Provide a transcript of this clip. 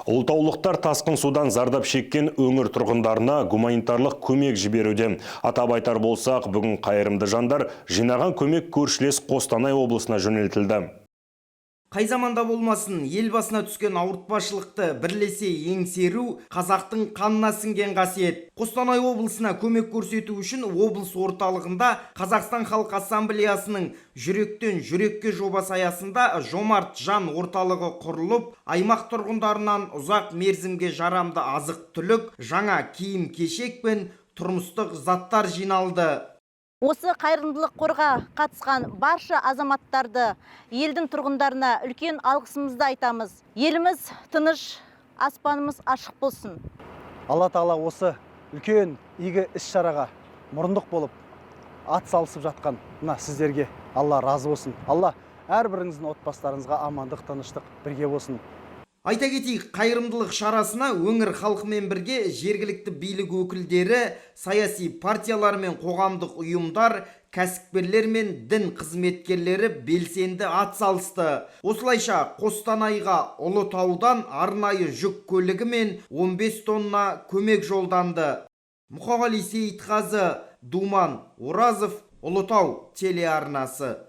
Ұлытаулықтар тасқын судан зардап шеккен өңір тұрғындарына гуманитарлық көмек жіберуде. Атап айтар болсақ, бүгін қайырымды жандар жинаған көмек көршілес Қостанай облысына жөнелтілді. Қай заманда болмасын, ел басына түскен ауыртпашылықты бірлесе еңсеру қазақтың қанына сіңген қасиет. Қостанай облысына көмек көрсету үшін облыс орталығында Қазақстан Халқы Ассамблеясының «Жүректен жүрекке» жобасы аясында «Жомарт жан» орталығы құрылып, аймақ тұрғындарынан ұзақ мерзімге жарамды азық түлік, жаңа киім кешек пен тұрмыстық заттар жиналды. Осы қайырымдылық қорға қатысқан барша азаматтарды, елдің тұрғындарына үлкен алғысымызды айтамыз. Еліміз тыныш, аспанымыз ашық болсын. Алла Тағала осы үлкен игі іс шараға мұрындық болып ат салысып жатқан мына сіздерге Алла разы болсын. Алла әрбіріңіздің отбасыларыңызға амандық, тыныштық бірге болсын. Айта кетейік, қайырымдылық шарасына өңір халқымен бірге жергілікті билік өкілдері, саяси партиялар мен қоғамдық ұйымдар, кәсіпкерлер мен дін қызметкерлері белсенді атсалысты. Осылайша, Қостанайға Ұлытаудан арнайы жүк көлігімен 15 тонна көмек жолданды. Мұқағали Сейітқазы, Думан Оразов, Ұлытау телеарнасы.